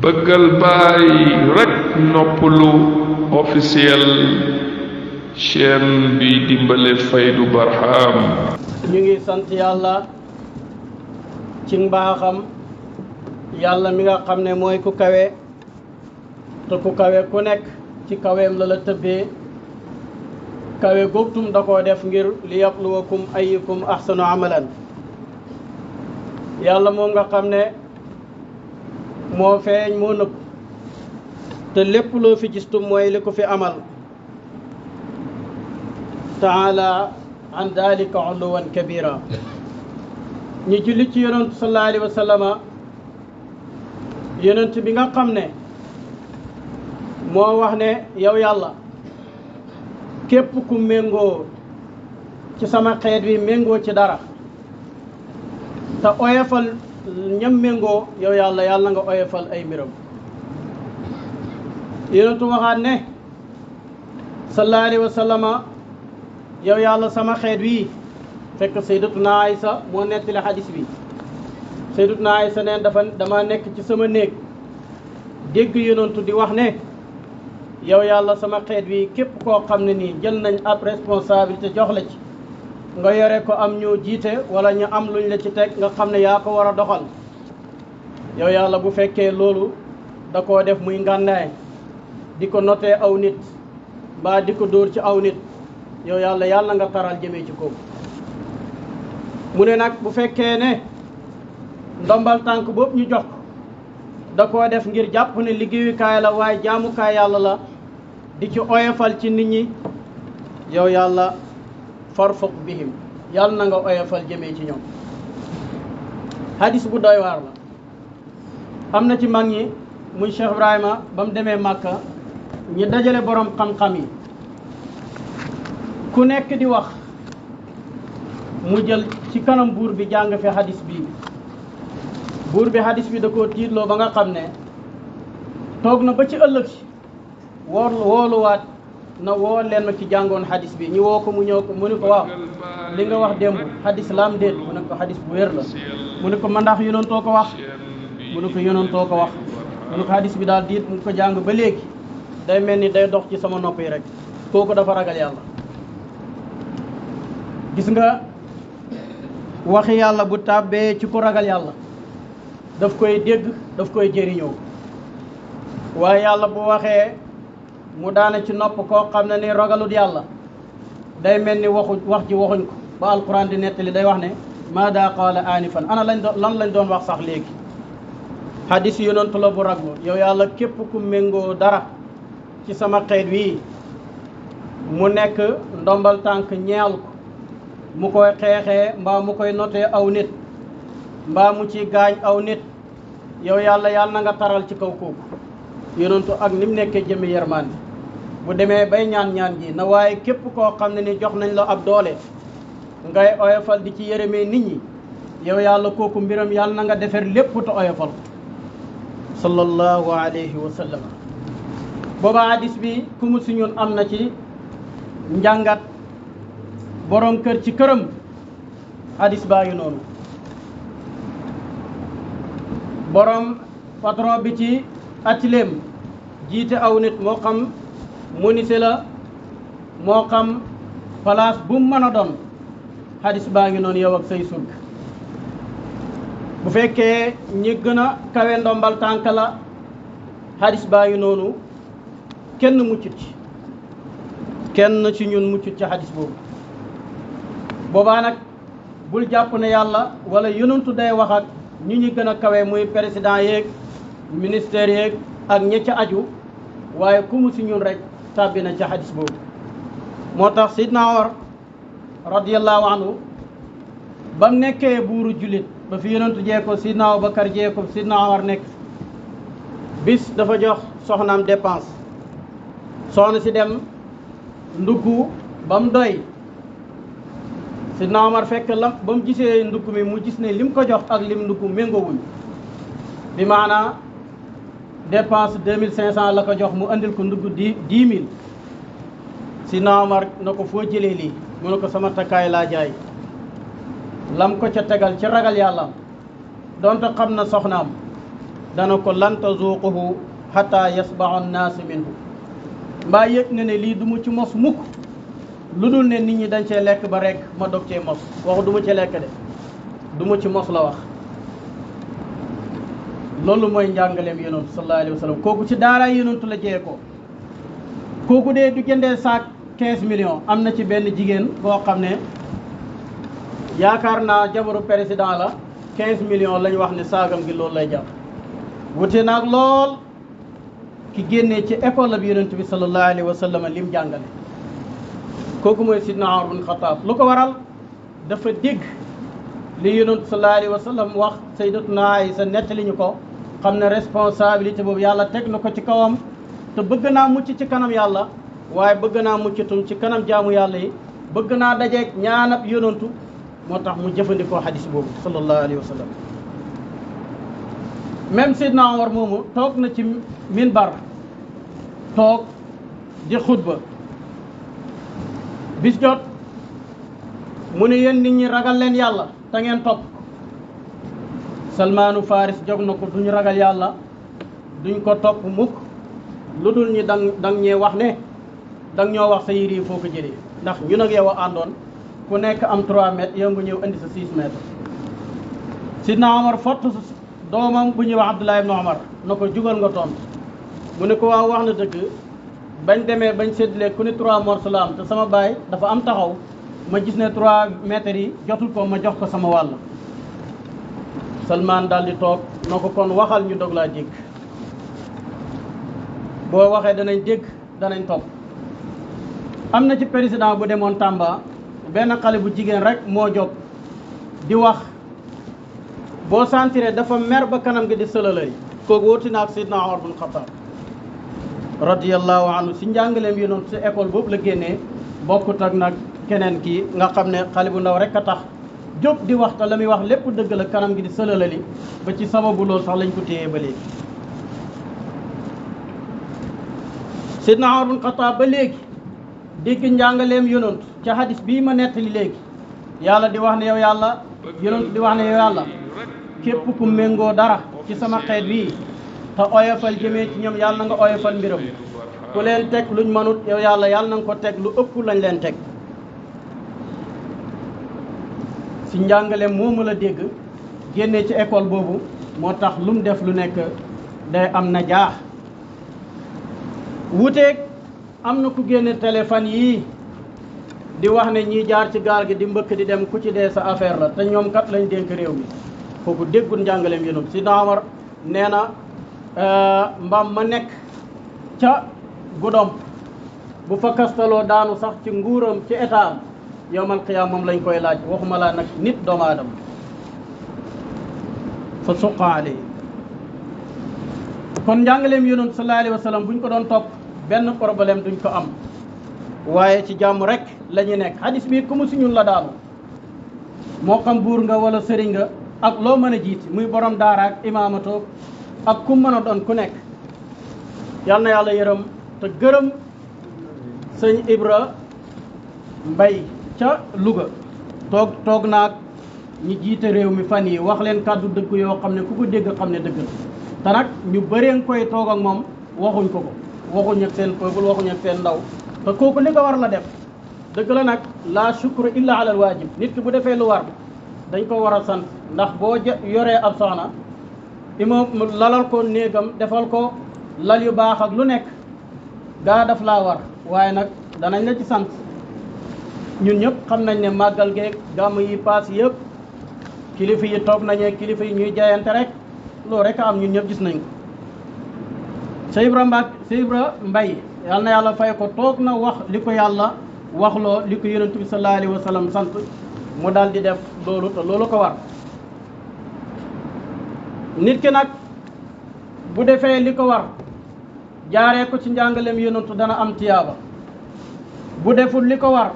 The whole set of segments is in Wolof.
bëggal baay rek noppalu officiel chaîne bi dimbale Faydu Barham. ñu ngi sant yàlla ci mbaaxam yàlla mi nga xam ne mooy ku kawe te ku kawe ku nekk ci kaweem la la tëbbee kawe góogtum da koo def ngir li yabluwakum ayyukum ahsanu amalan yàlla moom nga xam ne moo feeñ moo nëbb te lépp loo fi gistum mooy li ko fi amal taala an dalika uluwan kabira ñu julli ci yonent sallallahu alayhi wa sallama yonent bi nga xam ne moo wax ne yow yàlla képp ku méngoo ci sama xeet wi méngoo ci dara te oyofal ñam méngoo yow yàlla yàlla nga oyofal ay mbiram yonentu waxaat ne sallallahu alayhi wa sallama yow yàlla sama xeet wi fekk sayyidatuna Aysa moo nettali xadis bi sayyidatuna Aysa neen dama nekk ci sama néeg dégg yonentu di wax ne yow yàlla sama xeet wi képp koo xam ne nii jël nañ ab responsabilité jox la ci nga yore ko am ñu jiite wala ñu am luñ la ci teg nga xam ne yaa ko war a doxal yow yàlla bu fekkee loolu da koo def muy ngànnaay di ko notee aw nit mbaa di ko dóor ci aw nit yow yàlla yàlla nga taral jëmee ci kooku mu ne nag bu fekkee ne ndombal tànk boobu ñu jox da koo def ngir jàpp ne liggéeyukaay la waaye jaamukaay yàlla la di ci oyofal ci nit ñi yow yàlla farfuq bihim yàlla na nga oyofal jëmee ci ñoom hadis bu doy waar la am na ci mag ñi muy Cheikh Ibrahima ba mu demee Màkka ñi dajale borom xam-xam yi ku nekk di wax mu jël ci kanam buur bi jàng fi hadis bi buur bi hadis bi da koo tiitloo ba nga xam ne toog na ba ci ëllëg si wooluwaat na woo leen ma ci jàngoon hadis bi ñu woo ko mu ñëw ko mu ne ko waaw li nga wax démb hadis laam déet mu ne ko hadis bu wér la mu ne ko man ndax yonentoo ko wax mu ne ko yonentoo ko wax mu ne ko hadis bi daal diit mu ko jàng ba léegi day mel ni day dox ci sama nopp yi rek kooku dafa ragal yàlla gis nga waxi yàlla bu tàbbee ci ku ragal yàlla daf koy dégg daf koy jëriñoo waaye yàlla bu waxee mu daane ci nopp koo xam ne ni ragalut yàlla day mel ni wax ji waxuñ ko ba alquran di nettali day wax ne maada qaala anifan ana lan lañ doon wax sax léegi hadis yonentu la bu raglu yow yàlla képp ku méngoo dara ci sama xeet wi mu nekk ndombal tànk ñeel ko mu koy xeexee mbaa mu koy notee aw nit mbaa mu ci gaañ aw nit yow yàlla yàlla na nga taral ci kaw kooku yonentu ak ni mu nekkee jëmi yermande bu demee bay ñaan ji na waaye képp koo xam ne ni jox nañ la ab doole ngay oyofal di ci yërëmee nit ñi yow yàlla kooku mbiram yàlla na nga defar lépp te oyofal sallallahu alayhi wa sallam booba hadis bi ku mu si ñun am na ci njàngat borom kër ci këram hadis baa ngi noonu borom patron bi ci atileem jiite aw nit moo xam menuisier la moo xam place bu mu mën a doon hadis baa ngi noonu yow ak say surg bu fekkee ñi gën a kawe ndombal tànk la hadis baa ngi noonu kenn muccut ci kenn ci ñun muccut ci hadis boobu boobaa nag bul jàpp ne yàlla wala yonentu day wax ak ñu gën a kawe muy président yeeg ministère yeeg ak ña ca aju waaye ku mu si ñun rek tàbbi na ca hadis boobu moo tax sidna Omar radiyallahu anhu ba mu nekkee buuru jullit ba fi yonentu jee ko sidna Abubakar jee ko sidna Omar nekk bis dafa jox soxnaam dépense soxna si dem ndugg ba mu doy sidna Omar fekk lam ba mu gisee ndugg mi mu gis ne lim ko jox ak lim ndugg méngoowuñ bi maanaa dépense 2500 la ko jox mu andil ko ndugg 10 000 sidna Omar na ko foo jëlee lii mu ne ko sama takkaay laa jaay lam ko ca tegal ci ragal yàlla donte xam na soxnaam dana ko lan tazuquhu hatta yasbahu nnaasu minhu mbaa yëg na ne lii du mu ci mos mukk lu dul ne nit ñi dañ cee lekk ba rek ma dog cee mos waxu du mu ci lekk de du mu ci mos la wax loolu mooy njàngaleem yonentu sallallahu alayhi wa sallam kooku ci daaraay yonentu la jiyee ko kooku dee du jëndee saak 15 millions am na ci benn jigéen boo xam ne yaakaar naa jabaru président la 15 millions lañ wax ne saagam gi loolu lay jar wute naag lool ki génnee ci école bi yonent bi sallallahu alayhi wa sallam lim jàngale kooku mooy sidna Umar bin Xataab lu ko waral dafa dégg li yonent sallallahu alayhi wa sallam wax sayyidatuna Aysa nettali ñu ko xam ne responsabilité boobu yàlla teg na ko ci kawam te bëgg naa mucc ci kanam yàlla waaye bëgg naa muccatum ci kanam jaamu yàlla yi bëgg naa dajeeg ñaanab yonentu moo tax mu jëfandikoo xadis boobu sallallahu alayhi wa sallam même Seydina Omar moomu toog na ci minbar toog di xutba bis jot mu ne yéen nit ñi ragal leen yàlla te ngeen topp Salmaanu Faris jog na ko duñ ragal yàlla duñ ko topp mukk lu dul ñi dang ñee wax ne dang ñoo wax sa yére yi foo ko jëlee ndax ñu nag yow a àndoon ku nekk am 3 mètres yow nga ñëw indi sa 6 mètres Sidna Omar fott doomam bu ñuy wax Abdullah ibn Omar na ko jugal nga tontu mu ne ko waaw wax na dëgg bañ demee bañ séddale ku ne 3 morceaux la am te sama baay dafa am taxaw ma gis ne 3 mètres yi jotul ko ma jox ko sama wàll Salman daal di toog na ko kon waxal ñu dog laa dégg boo waxee danañ dégg danañ topp am na ci président bu demoon Tamba benn xale bu jigéen rek moo jóg di wax boo sentiree dafa mer ba kanam gi di sëlalay kooku wóoti naak Seydina Omar bin Xataab radiyallahu anhu si njàngaleem yi noonu si école boobu la génnee bokkut ak nag keneen kii nga xam ne xale bu ndaw rek a tax jóg di wax te la muy wax lépp dëgg la kanam gi di sëlalali ba ci sababu loolu sax lañ ko téyee ba léegi Seydina Omar bin Xataab ba léegi dégg njàngaleem yonent ca hadis bii ma nettali léegi yàlla di wax ne yow yàlla yonent di wax ne yow yàlla képp ku méngoo dara ci sama xeet bii te oyofal jëmee ci ñoom yàlla na nga oyofal mbiram ku leen teg luñ mënut yow yàlla yàlla na nga ko teg lu ëpp lañ leen teg si njàngaleem moomu la dégg génnee ci école boobu moo tax lu mu def lu nekk day am na jaax wuteeg am na ku génne téléphone yii di wax ne ñii jaar ci gaal gi di mbëkk di dem ku ci dee sa affaire la te ñoom kat lañ dénk réew mi kooku déggul njàngaleem yénum si Omar nee na mbaam ma nekk ca Goudomp bu fa kastaloo daanu sax ci nguuram ci état yawmal qiyaama moom lañ koy laaj waxuma laa nag nit doomu aadama fa suqa alay kon njàngaleem yonent sallallahu alayhi wa sallam buñ ko doon topp benn problème duñ ko am waaye ci jàmm rek la ñu nekk hadis bi ku mu si ñun la daanu moo xam buur nga wala sëriñ nga ak loo mën a jiit muy borom daara ak imaamato ak ku mën a doon ku nekk yal na yàlla yërëm te gërëm sëñ Ibra Mbay ca Louga toog naag ñi jiite réew mi fan yi wax leen kàddu dëgg yoo xam ne ku ko dégg xam ne dëgg te nag ñu bëree nga koy toog ak moom waxuñ ko waxuñ ak seen peuple waxuñ ak seen ndaw te kooku li ko war la def dëgg la nag la shukru illa ala al waajib nit ki bu defee lu war dañ ko war a sant ndax boo yoree ab soxna ima lalal ko néegam defal ko lal yu baax ak lu nekk gaa daf laa war waaye nag danañ la ci sant ñun ñëpp xam nañ ne màggal geeg gàmm yi paas yëpp kilifa yi toog nañee kilifa yi ñuy jaayante rek loolu rek am ñun ñëpp gis nañ ko Cheikh Ibra Mbay yal na yàlla fay ko toog na wax li ko yàlla waxloo li ko yonent bi sallallahu alayhi wa sallam sant mu daal di def loolu te loolu ko war nit ki nag bu defee li ko war jaaree ko ci njàngaleem yonentu dana am tiyaaba bu deful li ko war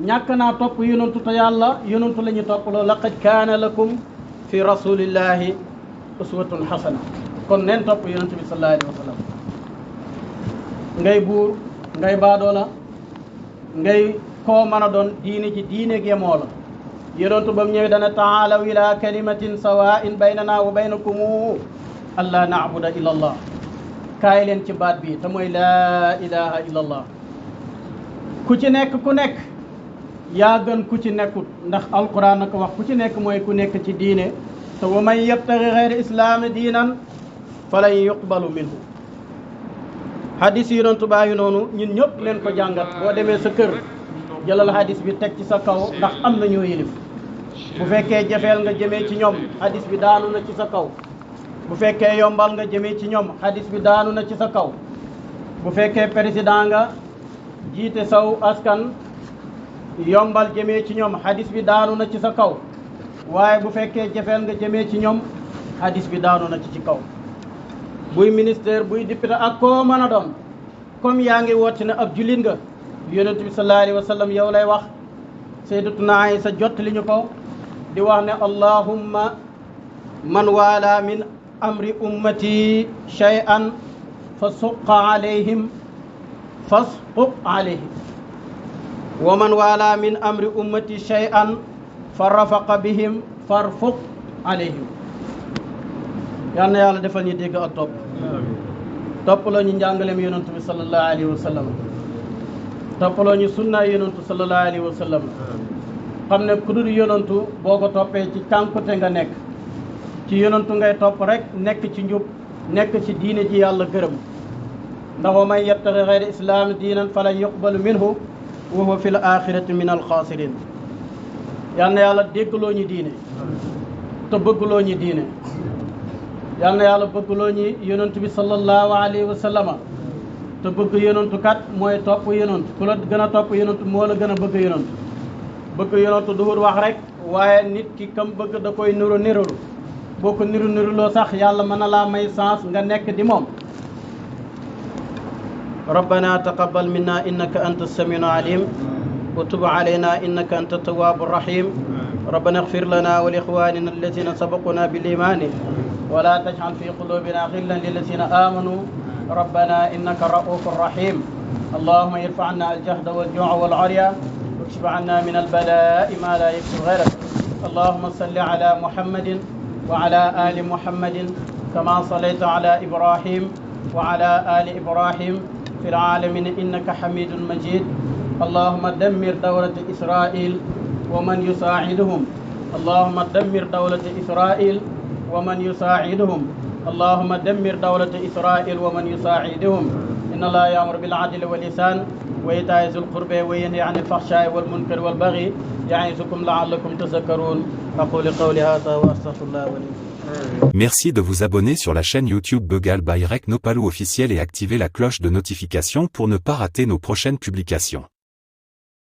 ñàkk naa topp yonentu te yàlla yonentu la ñu topp loolu laqad kaana lakum fi rasulillahi uswatun hasana kon neen topp yonentu bi sallallahu alayhi wa sallam ngay buur ngay baadoola ngay koo mën a doon diine ci diine gemoo la yonentu ba mu ñëwee dana taalaw ila kalimatin sawaa'in baynana wa baynakum alla naabuda illa allah kaay leen ci baat bi te mooy laa ilaha illa allah ku ci nekk yaa gën ku ci nekkut ndax alquran na ko wax ku ci nekk mooy ku nekk ci diine te wa man yabtaxi xeyra islaami diinan falan yuqbalu minhu hadis yi doon tubaayu noonu ñun ñëpp leen ko jàngat boo demee sa kër jëlal hadis bi teg ci sa kaw ndax am na ñoo yilif bu fekkee jafeel nga jëmee ci ñoom hadis bi daanu na ci sa kaw bu fekkee yombal nga jëmee ci ñoom hadis bi daanu na ci sa kaw bu fekkee président nga jiite saw askan yombal jëmee ci ñoom hadis bi daanu na ci sa kaw waaye bu fekkee jafeel nga jëmee ci ñoom hadis bi daanu na ci kaw buy ministère buy député ak koo mën a doon comme yaa ngi woote ne ab jullit nga yonent bi sallallahu alayhi wa sallam yow lay wax sayyidatuna Aysa jot li ñu ko di wax ne allahumma man waala min amri ummati shay'an fa suqa alayhim fasquq alayhim wa man waala min amri ummati shay'an fa rafaqa bihim farfuq alayhim yal na yàlla defal ñu dégg ak toppaloo ñu njàngaleem yonantu bi sallallahu alayhi wa sallam toppaloo ñu sunnaay yonantu sallallahu alayhi wa sallam xam ne ku dul yonantu boo ko toppee ci cànkute nga nekk ci yonantu ngay topp rek nekk ci njub nekk ci diine ji yàlla gërëm ndax wa man yabtaxi xayra islaami diinan falan yuqbalu minhu wa huwa fi l axirati min alxaasirin yal na yàlla déggloo ñu diine te bëggloo ñu diine yal na yàlla bëggloo ñu yonantu bi sallallahu alayhi wa sallama te bëgg yonantu kat mooy topp yonantu ku la gën a topp yonantu moo la gën a bëgg yonantu bëgg yonantu duhul wax rek waaye nit ki kam bëgg da koy niru nirulu boo ko niru niruloo sax yàlla mën na laa may chance nga nekk di moom ربنا تقبل منا إنك أنت السميع العليم وتب علينا إنك أنت التواب الرحيم ربنا اغفر لنا ولإخواننا الذين سبقونا بالإيمان ولا تجعل في قلوبنا غلا للذين آمنوا ربنا إنك رؤوف رحيم اللهم ارفع عنا الجهد والجوع والعريا واكشف عنا من البلاء ما لا يكشف غيرك اللهم صل على محمد وعلى آل محمد كما صليت على إبراهيم وعلى آل إبراهيم في العالمين إنك حميد مجيد اللهم دمر دولة إسرائيل ومن يساعدهم اللهم دمر دولة إسرائيل ومن يساعدهم اللهم دمر دولة إسرائيل ومن يساعدهم إن الله يأمر بالعدل والإحسان وإيتاء ذي القربى وينهى عن الفحشاء والمنكر والبغي يعظكم لعلكم تذكرون أقول قولي هذا وأستغفر الله لي. Merci de vous abonner sur la chaîne YouTube Begal by Rek Nopalou officiel et activer la cloche de notification pour ne pas rater nos prochaines publications.